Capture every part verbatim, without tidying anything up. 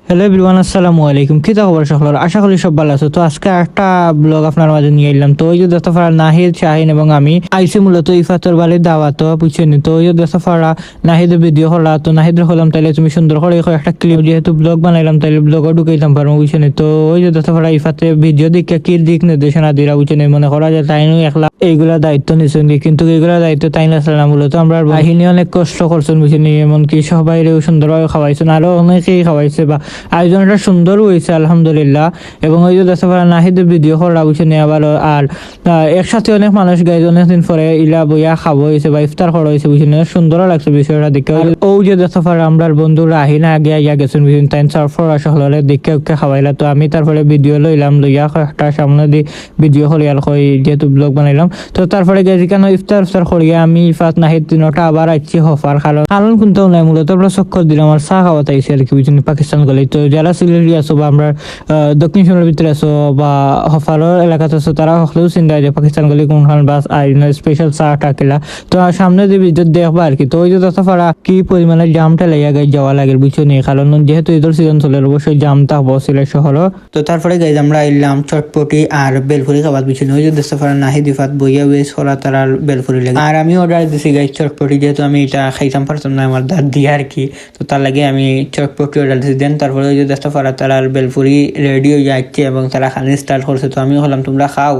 Hello everyone, আসসালামু আলাইকুম। কিতা খবর সকলর? আশা করি সব ভালা আছো। তো আজকে একটা ব্লগ আপনার মাঝে নিয়া আইলাম। তো ওই যে দেখতা পারা নাহিদ, শাহিন এবং আমি আইছি মূলত ইফাতর বাড়ি দাওয়াত, বুঝছো নি? তো ওই যে দেখতা পারা নাহিদে ভিডিও করলা, তো নাহিদরে কইলাম তাইলে তুমি সুন্দর করি কয় একটা ক্লিপ, যেহেতু ব্লগ বানাইলাম তাইলে ব্লগও ঢুকাইতাম পারমু, বুঝছো নি? তো ওই যে দেখতা পারা ইফাতে ভিডিও দেখিয়া কি দিক নির্দেশনা দিরা, বুঝছো নি? মনে করা যায় তাইনও একলা এইগুলা দায়িত্ব নিছইন, কিন্তু এইগুলা দায়িত্ব তাইন আছলা না, মূলত আমরার বাহিনী অনেক কষ্ট করছইন, বুঝছো নি? এমনকি সবাইরেও সুন্দরভাবে খাওয়াইছইন, আরো অনেকেই খাওয়াইছে, বা আয়োজনটা সুন্দর অইছে আলহামদুলিল্লাহ। এবং ওই যে দেখতা পারা নাহিদে ভিডিও করলা, বুঝছো নি? আবার আর আহ, একসাথে অনেক মানুষ গাইজ অনেকদিন পরে ইলা বইয়া খাওয়া অইছে বা ইফতার করা অইছে, বুঝছো নি? সুন্দরও লাগছে বিষয়টা দেখিয়া। আর ওই যে দেখতা পারা আমরার বন্ধু রাহিন আগে আইয়া গেছইন, বুঝছো নি? তাইন সার্ফর সকলরে দেখিয়া উকে খাওয়াইলা। তো আমি তারপরে ভিডিও লইলাম, লইয়া একটা সামনেদি ভিডিও করি আর কই যেহেতু ব্লগ বানাইলাম। তো তারপরে গাইজ ইখানো ইফতার ইফতার করিয়া আমি ইফাত নাহিদ তিনোটা আবার আইছি হফার, কারণ কারণ কুনতাও নাই, মূলত আমরা চক্কর দিলাম আর চা খাওয়াত আইছি আর কি, বুঝছো নি? পাকিস্তান গলি। তো যারা সিলেটি আছো বা আমরার আহ, দক্ষিণ সুরনগরর ভিতরে আছো বা হফারর এলাকাত আছো, তারা সকলেও চিনবা যে পাকিস্তান গলি কুনখান, বাস আর ইনো স্পেশাল চা টা কিলা। তো আর সামনে যে ভিডিও দেখবা আর কি। তো ওই যে দেখতা পারা কি পরিমাণে জাম ঠেলাইয়া গাইজ যাওয়া লাগে, বুঝছো নি? কারণ যেহেতু ইদর সিজন চলের, অবশ্যই জাম থাকবো সিলেট শহরও। তো তারপরে গাইজ আমরা আইলাম চটপটি আর বেলফুরি খাওয়াত, বুঝছো নি? ওই যে দেখতা পারা নাহিদ ইফাত বইয়া ওয়েট করা তারার বেলফুরি লাগি। আর আমি অর্ডার দিছি গাইজ চটপটি, যেহেতু আমি ইটা খাইতাম পারতাম না আমার দাঁত দিয়া আর কি। তো তার লাগি আমি চটপটি অর্ডার দিছি। দেন তারপরে ওই যে দেখতা পারা তারার বেলফুরি রেডি অইয়া আইছে এবং তারা খানি স্টার্ট করছে। তো আমি কইলাম তুমরা খাও,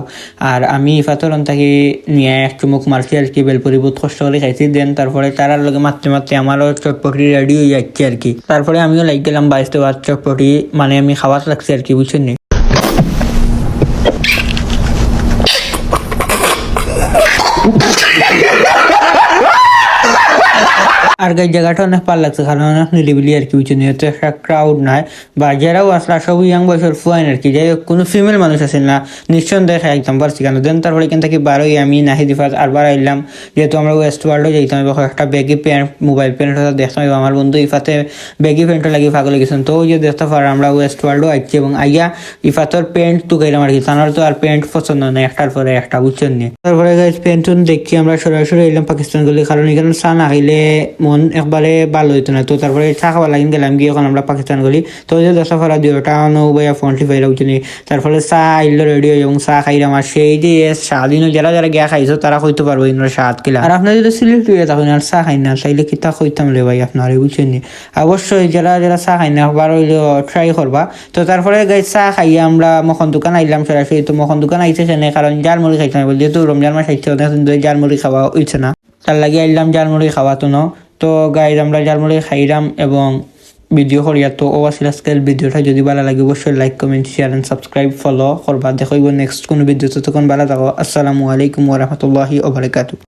আর আমি ইফাতর অন থাকি নিয়া এক চুমুক মারছি আর কি, বেলফুরি বহুত কষ্ট করি খাইছি। দেন তারপরে তারার লগে মাততে মাততে আমারও চটপটি রেডি অইয়া আইছে আর কি। তারপরে আমিও লাগি গেলাম বাইশ বার চটপটি, মানে আমি খাওয়াত লাগছি আর কি, বুঝছো নি? আর গাইজ জাগাটা অনেক ভালা লাগছে, কারণ অনেক নিরিবিলি আর কি, বুঝছো নি? এত একটা ক্রাউড নাই, বা যারাও আছলা সব ইয়াং বয়সর ফুয়াইন আর কি। যাই হোক, কুনু ফিমেল মানুষ আছিল না, নিঃসন্দেহে খাইতাম পারছি ইখানো। দেন তারপরে ইখান থাকি বার অই আমি নাহিদ ইফাত আরবার আইলাম, যেহেতু আমরা ওয়েস্ট ওয়ার্ল্ডও যাইতাম, এবং একটা ব্যাগি প্যান্ট, মোবাইল প্যান্ট ওটা দেখতাম, এবং আমার বন্ধু ইফাতে ব্যাগি প্যান্টও লাগি পাগল অই গেছইন। তো ওই যে দেখতা পারা আমরা ওয়েস্ট ওয়ার্ল্ডও আইছি এবং আইয়া ইফাতর প্যান্ট তুকাইলাম আর কি, তানর তো আর প্যান্ট পছন্দ নায়, একটার পরে একটা, বুঝছো নি? তারপরে গাইজ প্যান্ট টুন দেখি আমরা সরাসরি আইলাম পাকিস্তান গলি, কারণ ইখানো চা না খাইলে মন একবারে ভালা অইতো না। তো তারপরে চা খাওয়ার লাগি গেলাম গিয়া এখন আমরা পাকিস্তান গলি। তো ওই যে দেখতা পারা দুইটা অনো বইয়া ফোন টিপাইরা, বুঝছো নি? তারপরে চা আইলো রেডি অই এবং চা খাইলাম। আর সেই যে এ স্বাদ ইনো যারা যারা গিয়া খাইছো তারা কইতো পারবা ইনোর স্বাদ কিলা। আর আপনারা যদি সিলেটি অইয়া থাকইন আর চা খাইন না, তাইলে কিতা কইতাম রে ভাই আপনারে, বুঝছো নি? অবশ্যই যারা যারা চা খাইন না, একবার অইলেও ট্রাই করবা। তো তারপরে গাইজ চা খাইয়া আমরা মখন দোকান আইলাম সরাসরি। তো মখন দোকান আইছি কেনে, কারণ ঝালমুড়ি খাইতাম, যেহেতু রমজান মাস আইছে, অনেকদিন ধরি ঝালমুড়ি খাওয়া অইছে না, তার লাগি আইলাম ঝালমুড়ি খাওয়াত। তো গাইজ আমরা ঝালমুড়ি খাইলাম এবং ভিডিও করিয়া। তো অউ আছিল আজকের ভিডিওটা, যদি ভালা লাগে অবশ্যই like, comment, share and subscribe, follow করবা। দেখা অইবো নেক্সট কুনু ভিডিওত, ততক্ষণ ভালা থাকো। আসসালামু আলাইকুম ওয়া রাহমাতুল্লাহি ওয়া বারাকাতুহু।